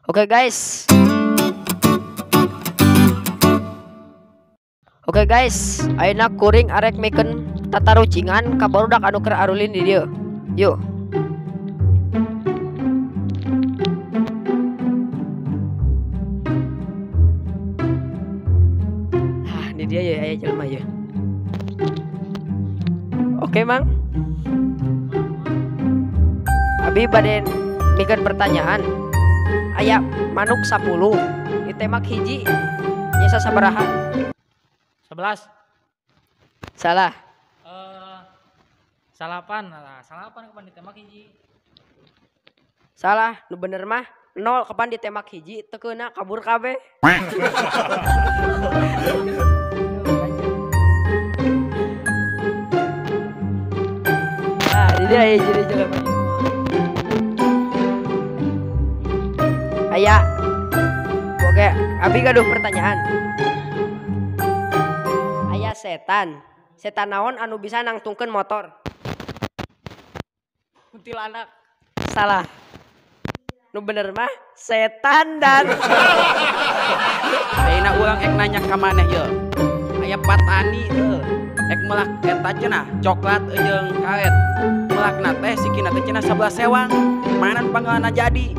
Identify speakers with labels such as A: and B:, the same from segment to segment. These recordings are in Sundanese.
A: Oke guys. Oke guys, ayeuna kuring arek mikeun tatarucingan ka barudak anu keur arulin di dieu. Yuk. Ah, di dia ya aya jelema ya. Oke, Mang. Abi bade mikeun pertanyaan. Aya manuk 10 ditemak hiji nyesa sabaraha?
B: 11.
A: Salah.
B: Salapan lah, salapan kapan ditemak hiji.
A: Salah, nu bener mah 0 kapan ditemak hiji teu keuna kabur kabeh. Ah, di dia aya jadi jelema. Aya. Oke, abi gaduh pertanyaan. Aya setan. Setan naon anu bisa nangtungkeun motor?
B: Kuntilanak.
A: Salah. Nu bener mah setan dan.
C: Ayeuna urang ek nanya ka maneh ye. Aya patani heuh. Ek melak eta cenah coklat jeung karet. Melakna teh sikina teh cenah 11 sewang. Mana panggalana jadi?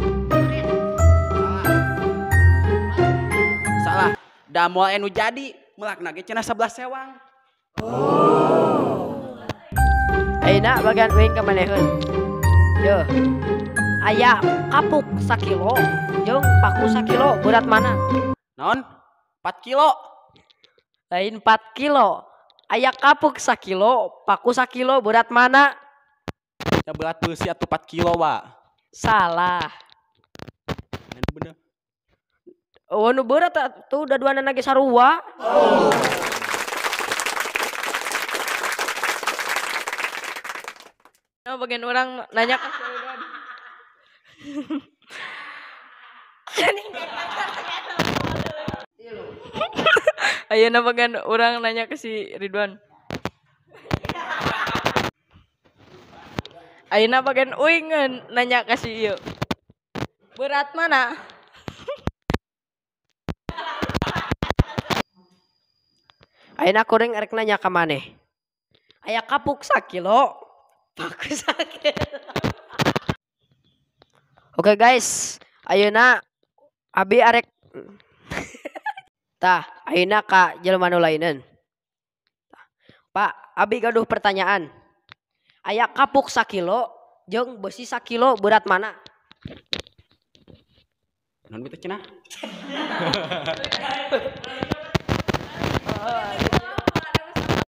C: Salah. Da moal anu jadi, melakna ge cenah 11 sewang.
A: Oh. Ayeuna bagian uing ka maneheun. Yeuh. Aya kapuk sakilo jeung paku sakilo berat mana?
C: Naon? 4 kilo.
A: Lain 4 kilo. Aya kapuk sakilo, paku sakilo berat mana?
C: Ya berat beusi atuh 4 kilo, Pak.
A: Salah.
C: Bener.
A: Oh, nu berat atuh da duanana ge sarua.
C: Oh.
D: Nah, bagian orang nanya ke Ayeuna bagian orang nanya ke si Ridwan. Ayeuna bagian uing nanya ke si ieu. Berat mana?
A: Ayeuna kuring erek nanya ka maneh. Aya kapuk sakilo, paku sakilo. Oke guys, ayeuna abi arek tah, ayeuna ka jelema nu laineun. Pak, abi gaduh pertanyaan. Aya kapuk sakilo jeung besi sakilo berat mana?
C: Naon kitu cenah?